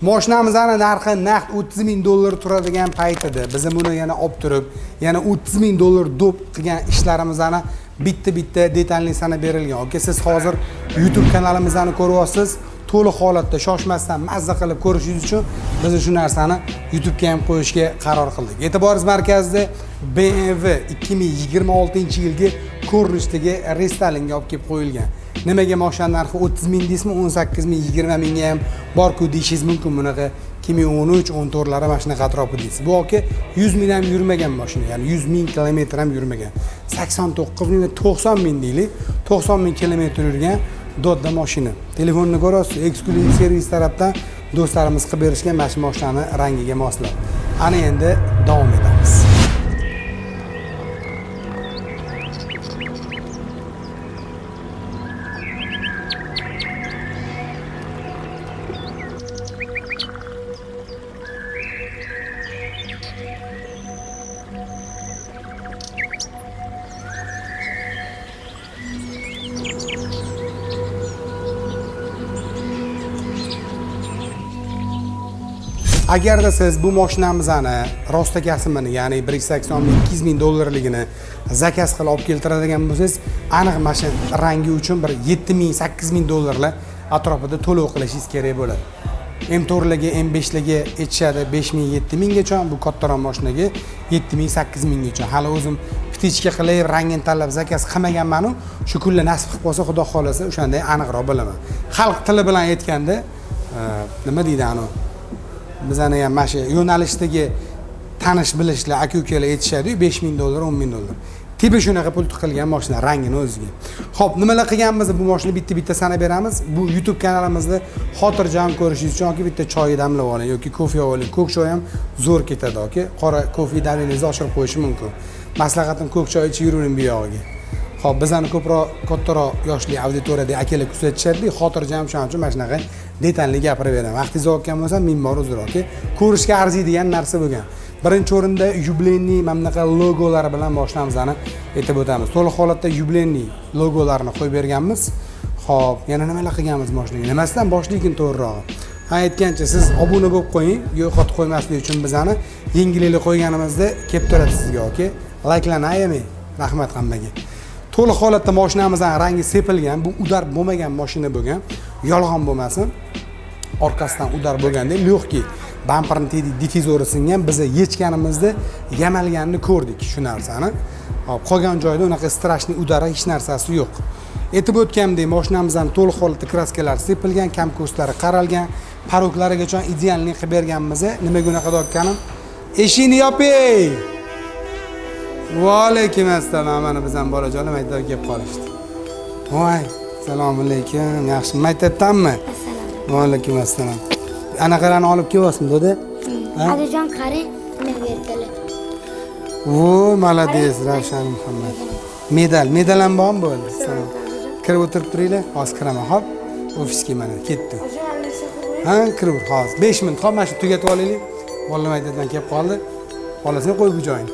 Moshinamizni narxi naqd 30 ming dollar turadigan paytida biz buni yana olib turib, yana 30 ming dollar do'p qilgan ishlarimizni bitta-bitta detalli sanab berilgan. Aka, siz hozir YouTube kanalimizni ko'ryapsiz. To'liq holatda shoshmasdan mazza qilib ko'rishingiz uchun biz shu narsani YouTube'ga ham qo'yishga qaror qildik. E'tiboringiz markazida BMW 2026-yilgi ko'rinishdagi restalingga olib kelib qo'yilgan. Nimaga mashina narxi 30 ming deysizmi, 18 ming, 20 mingga ham bor-ku deyishingiz mumkin. Bunaqa 2013, 14lari mana shunaqa atrofi deysiz. Bu aka 100 ming ham yurmagan mashina, ya'ni 100 ming kilometr ham yurmagan. 89 ming va 90 ming deylik, 90 ming kilometr yurgan dodda mashina. Telefonni ko'rasiz, eksklyuziv servis tarafdan do'stlarimiz qilib berishgan mana shu mashinani rangiga moslab. Ana endi davom etamiz. Agarda siz bu mashinamizni rostakasimini, ya'ni 180 ming, 200 ming dollarligini zakaz qilib olib keltiradigan bo'lsangiz, aniq mana shu rangi uchun bir 7 ming, 8 ming dollarlar atrofida to'lov qilishingiz kerak bo'ladi. M4larga, M5larga aytishadi 5 ming, 7 minggacha, bu kattaroq mashinaga 7 ming, 8 minggacha. Hali o'zim птичка qilib, rangini tanlab zakaz qilmaganman-u, shu kunlar nasib qilib qolsa, xudo xolasa, o'shanda aniqroq bilaman. Xalq tili bilan aytganda, nima deydi anu? Bizani ham mana shu yo'nalishdagi tanish bilishlar, aka ukalar aytishadi-yu, 5 ming dollar, 10 ming dollar. Tipi shunaqa pul tiqilgan mashina rangini o'ziga. Xo'p, nimalar qilganmiz bu mashina bitta-bitta sanab beramiz. Bu YouTube kanalimizda xotirjam ko'rishingiz uchun yoki bitta choy damlab oling yoki kofe oling. Ko'k choy ham zo'r ketadi aka. Qora kofe davlingizni oshirib qo'yishi mumkin. Maslahatim ko'k choy ichib yuravering bu yog'iga. Xo'p, bizani ko'proq kattaroq yoshli auditoriyada akalar kuzatishadi, xotirjam shuning uchun mana shunaqa detalli gapirib beraman. Vaqtingiz olgan bo'lsam ming bor uzr aka. Ko'rishga arziydigan narsa bo'lgan. Birinchi o'rinda yubileyniy mana bunaqa logolari bilan mashinamizni aytib o'tamiz. To'liq holatda yubileyniy logolarini qo'yib berganmiz. Xo'p, yana nimalar qilganmiz mashinaga? Nimasidan boshlaykin to'g'rirog'i? Ha, aytgancha siz obuna bo'lib qo'ying, yo'qotib qo'ymaslik uchun bizani yengillikni qo'yganimizda kelib turadi sizga aka. Layklarni ayamang. Rahmat hammaga. To'liq holatda mashinamizning rangi sepilgan, bu udar bo'lmagan mashina bo'lgan. Yolg'on bo'lmasin. Orqasidan udar bo'lganda легкий bamperni tegdi, difizori singan. Biz yechganimizda yamalganini ko'rdik shu narsani. Hop, qolgan joyda unaqa strashniy udari hech narsasi yo'q. Aytib o'tganimdek, mashinamizning to'liq holatda kraskalari sepilgan, kam ko'stlari qaralgan, paroklarigacha idealniy qilib berganmiz. Nimaga unaqa deyotganim? Eshikni yoping. Va alaykum assalom. Mana biz ham bolajonlar maktabga kelib qolishdi. Voy, assalomu alaykum. Yaxshi, maktabdanmi? Assalom. Va alaykum assalom. Anaqalarni olib kelyapsizmi, doda? Adajon, qarang, nima berdilar. Vo, молодец, Ravshan Muhammad. Medal, medal ham bormi bo'ldi? Salom. Kirib o'tirib turinglar, hozir kiraman, hop. Ofisga mana ketdi. Ha, kirib hozir 5 minut, hop, mana shu tugatib olaylik. Bolalar maktabdan kelib qoldi. Bolasini qo'yib bu joyini.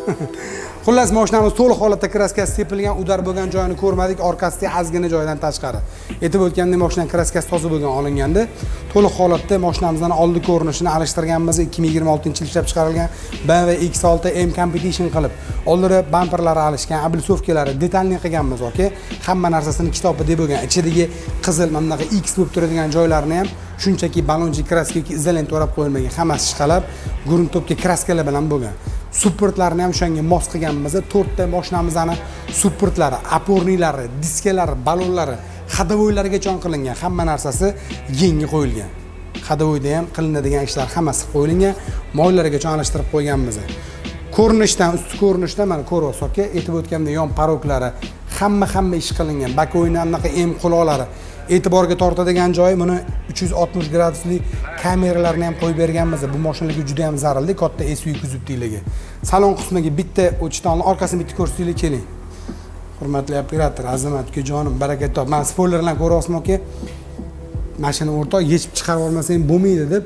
Xullas, mashinamiz to'liq holatda kraskasi sepilgan, udar bo'lgan joyini ko'rmadik, orqasida ozgina joydan tashqari. Aytib o'tganimdek, mashinaning kraskasi toza bo'lgan olinganda, to'liq holatda mashinamizning oldi ko'rinishini alishtirganmiz. 2026-yil ishlab chiqarilgan BMW X6 M Competition qilib, oldida bamperlari alishgan, облицовкалari detalni qilganmiz aka. Hamma narsasini kitobida bo'lgan. Ichidagi qizil mana bunaqa X bo'lib turadigan joylarini ham shunchaki balonchik kraska yoki izolenta o'rab qo'yilmagan, hammasi ishqalab, gruntopga kraskalar bilan bo'lgan. Supportlarni ham o'shanga mos qilganmiz. To'rtta mashinamizni supportlari, опорнийлari, diskalari, balonlari, ходовойлarigacha qilingan. Hamma narsasi yangi qo'yilgan. Ходовойda ham qilinadigan ishlar hammasi qo'yilgan, moylarigacha alishtirib qo'yganmiz. Ko'rinishdan, usti ko'rinishdan mana ko'ryapsiz aka, aytib o'tganimdek yon paroklari, hamma ish qilingan. Bakoyni anaqa M quloqlari e'tiborga tortadigan joyi buni 360 gradusli kameralarni ham qo'yib berganmiz. Bu mashinalarga juda ham zarurli, katta SUV kuzovlikligi. Salon qismiga bitta o'chishdan orqasini bitta ko'rsataylik, keling. Hurmatli operator Azamat ukajonim, baraka top. Mana spoilerlarni ko'ryapsizmi aka? Mashina o'rtoq yechib chiqarib olmasang bo'lmaydi deb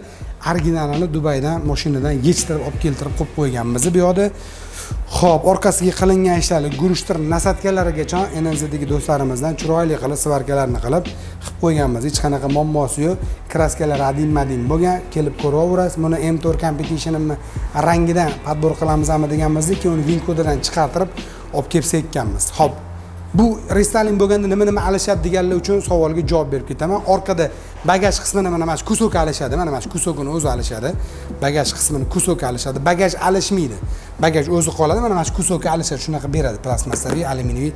Originalini Dubaydan mashinadan yechtirib olib keltirib qo'yib qo'yganmiz bu yoqda. Xo'p, orqasiga qilingan ishlar, guruchdir насадка larigacha NNZdagi do'stlarimizdan chiroyli qilib сварка larni qilib qo'yganmiz. Hech qanaqa muammosi yo'q. Краска lar adim-madim bo'lgan, kelib ko'raverasiz. Buni M4 Competition'ni rangidan подбор qilamizmi deganmiz, keyin uni VIN kodidan chiqartirib olib kelib sekkanmiz. Xo'p, bu рестайлинг bo'lganda nima nima alishadi deganlar uchun savolga javob berib ketaman. Orqada bagaj qismini mana shu кусок alishadi, mana shu кусок ini o'zi alishadi. Bagaj qismini кусок alishadi. Bagaj alishmaydi. Bagaj o'zi qoladi, mana shu кусок alishadi, shunaqa beradi plastmassaviy, alyuminiy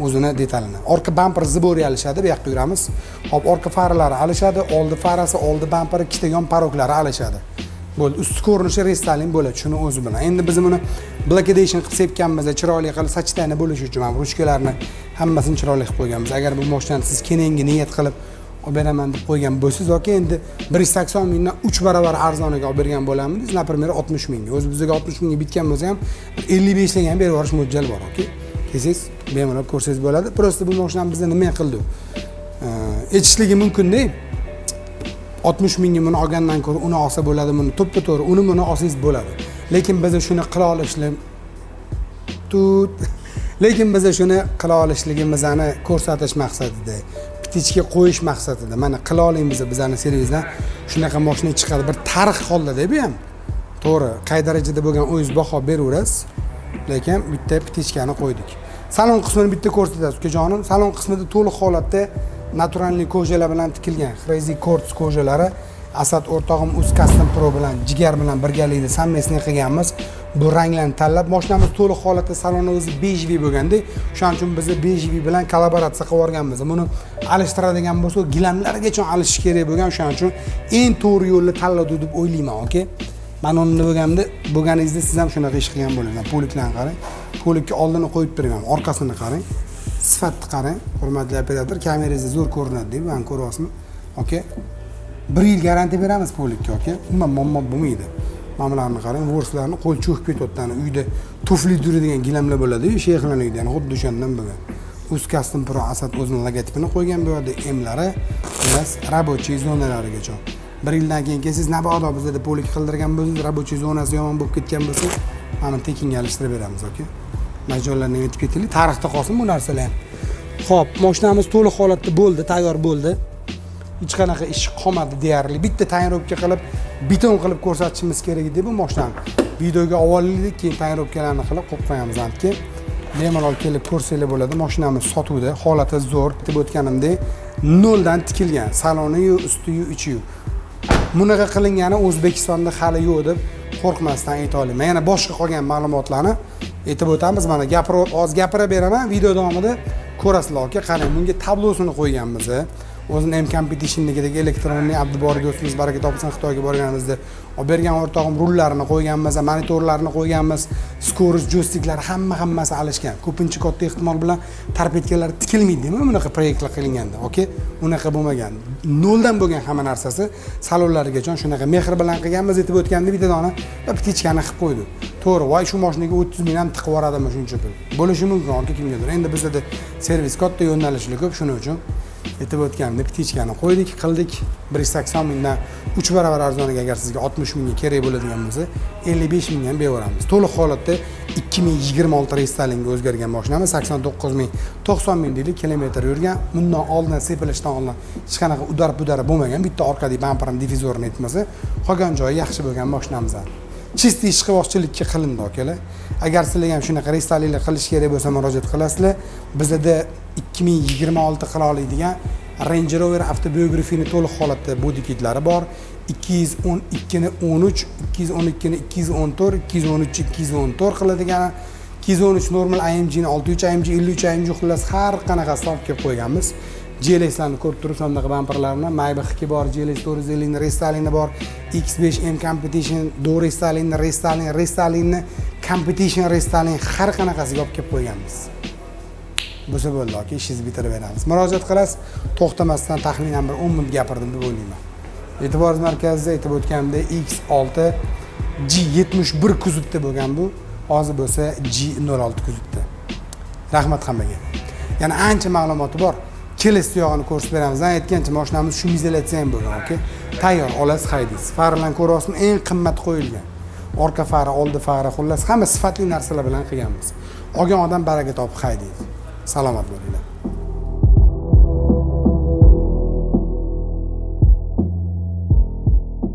o'zini detalini. Orqa bamper сборы alishadi, bu yoqqa yuramiz. Hop, orqa faralari alishadi, oldi farasi, oldi bamperi, ikkita yon порог lari alishadi. Bo'ldi, usti ko'rinishi рестайлинг bo'ladi shuni o'zi bilan. Endi biz buni Black Edition qilib sepganmiz, chiroyli qilib сочетание bo'lishi uchun mana ruchkalarni hammasini chiroyli qilib qo'yganmiz. Agar bu mashinani siz keninga niyat qilib olib beraman deb qo'ygan bo'lsangiz yoki endi 180 mingdan 3 barobar arzoniga olib bergan bo'lamidingiz, например, 60 mingga. O'zi bizga 60 mingga bitgan bo'lsa ham 55 lik ham berib yuborish mo'ljal bor, okey. Kelsangiz bemalol ko'rsangiz bo'ladi. Просто bu mashinani bizda nima qildi? Aytishligi mumkin-da. 60 mingga buni olgandan ko'ra uni olsa bo'ladi, buni to'ppa to'g'ri, uni buni olsangiz bo'ladi. Lekin biz shuni qila olishlik tut lekin biz shuni qila olishligimizni ko'rsatish maqsadida, птичка qo'yish maqsadida mana qila olamiz. Bizani servisdan shunaqa mashina chiqadi, bir tarix qoldida bu ham. To'g'ri, qay darajada bo'lgan o'zingiz baho beraverasiz, lekin bitta птичка ni qo'ydik. Salon qismini bitta ko'rsatasiz, ukajonim. Salon qismida to'liq holatda натуральный кожа lar bilan tikilgan, Crazy Quartz кожа lari. Asad o'rtog'im Uz Custom Pro bilan, Jigar bilan birgalikda совместный qilganmiz. Bu ranglarni tanlab, mashinamiz to'liq holatda saloni o'zi бежевый bo'lganda, o'shaning uchun biz бежевый bilan kollaboratsiya qilib yuborganmiz. Buni alishtiradigan bo'lsa, gilamlargacha alishish kerak bo'lgan, o'shaning uchun eng to'g'ri yo'lni tanladi deb o'ylayman, okey. Man o'rnida bo'lganimda, bo'lganingizda siz ham shunaqa ish qilgan bo'lardingiz. Полик larni qarang, полик ka oldini qo'yib turibman, orqasini qarang, sifatni qarang. Hurmatli operator, kamerangizda zo'r ko'rinadi deb man ko'ryapsizmi, okey? 1 yil garantiya beramiz полик ka, okey, umuman muammo bo'lmaydi. Mana bularni qarang, ворс larni, qo'l cho'kib ketyapti. Ana uyda tufli turadigan gilamlar bo'ladiyu shayxlarni uyida, yani xuddi o'shandan bo'lgan. Uz Custom Pro Asad o'zini logotipini qo'ygan bu yerda, Mlari, xullas, рабочий zonalarigacha. 1 yildan keyin kelsangiz, mabodo bizada полик qildirgan bo'lsangiz, рабочий zonasi yomon bo'lib ketgan bo'lsa, mana tekinga alishtirib beramiz, okey. Majollarni aytib ketaylik, tarixda qolsin bu narsalar ham. Ho'p, mashinamiz to'liq holatda bo'ldi, tayyor bo'ldi, hech qanaqa ish qolmadi deyarli. Bitta тонировка qilib, beton qilib ko'rsatishimiz kerak edi bu mashinani. Videoga olib, keyin тонировка larni qilib qo'yib qo'yamiz antga. Bemalol kelib ko'rsanglar bo'ladi. Mashinamiz sotuvda, holati zo'r. Aytib o'tganimdek, noldan tikilgan, saloniyu, ustiyu, ichiyu. Bunaqa qilingani O'zbekistonda hali yo'q deb qo'rqmasdan ayta olaman. Yana boshqa qolgan ma'lumotlarni aytib o'tamiz. Mana gapirib, hozir gapira beraman, video davomida ko'rasizlar, aka. Qarang, bunga tablosini qo'yganmiz, o'zini M Competition'nikidagi электронный. Abdubori do'stimiz, baraka topsin, Xitoyga borganimizda olib bergan o'rtog'im rullarini qo'yganmiz, monitorlarni qo'yganmiz, скорость, joystiklar, hammasi alishgan. Ko'pincha katta ehtimol bilan торпедка lar tikilmaydi bunaqa proyektlar qilinganda, okey. Unaqa bo'lmagan, noldan bo'lgan hamma narsasi, salonlarigacha shunaqa mehr bilan qilganmiz. Aytib o'tganda, bitta dona птичка ni qilib qo'ydi. To'g'ri, voy, shu moshinaga 30 ming ham tiqib yuboradimi shuncha pul, bo'lishi mumkin, aka, kimgadir. Endi bizada servis katta, yo'nalishli ko'p, shuning uchun aytib o'tganimdek птичка ni qo'ydik, qildik. 180 mingdan 3 barobar arzoniga, agar sizga 60 mingga kerak bo'ladigan bo'lsa, 55 mingga ham beraveramiz. To'liq holatda 2026 рестайлинг ga o'zgargan mashinamiz, 89 ming, 90 ming deylik kilometr yurgan. Bundan oldin, sepilishdan oldin hech qanaqa удар pudar bo'lmagan, bitta orqadagi bamperini, diffuzorini aytmasa, qolgan joyi yaxshi bo'lgan mashinamiz. Чистый ishqiboqchilikka qilindi, akalar. Agar sizlarga ham shunaqa рестайлинг lar qilish kerak bo'lsa, murojaat qilasizlar. Bizada 2026 qila oladigan Range Rover avtobiografiyani to'liq holatda body kitlari bor: 212 ni 13, 212 ni 214, 213, 214 qiladigan, 213 normal AMGni, 63 AMG, 53 AMG, xullas, har qanaqasini olib kelib qo'yganmiz. GLSlarni ko'rib turibsan, bunaqa bamperlarni, Maybachki bor, GLS 450 ni рестайлинг i bor, X5 M Competition до рестайлинг ni, рестайлинг, рестайлинг ni, Competition рестайлинг, har qanaqasiga olib kelib qo'yganmiz. Bo'lsa bo'ldi, aka, ishingizni bitirib beramiz, murojaat qilasiz. To'xtamasdan taxminan bir 10 minut gapirdim deb o'ylayman. E'tiboringiz markazida, aytib o'tganimdek, X6 G71 kuzovda bo'lgan bu, hozir bo'lsa G06 kuzovda. Rahmat hammaga. Yana ancha ma'lumoti bor. Kelasi yog'ini ko'rsatib beramiz. Aytgancha, mashinamiz шумоизоляция ham bo'lgan, aka. Tayyor, olasiz, haydaysiz. Faralarni ko'ryapsizmi? Eng qimmat qo'yilgan. Orqa fara, oldi fara, xullas, hamma sifatli narsalar bilan qilganmiz. Olgan odam baraka topib haydaydi. Salomat bo'linglar.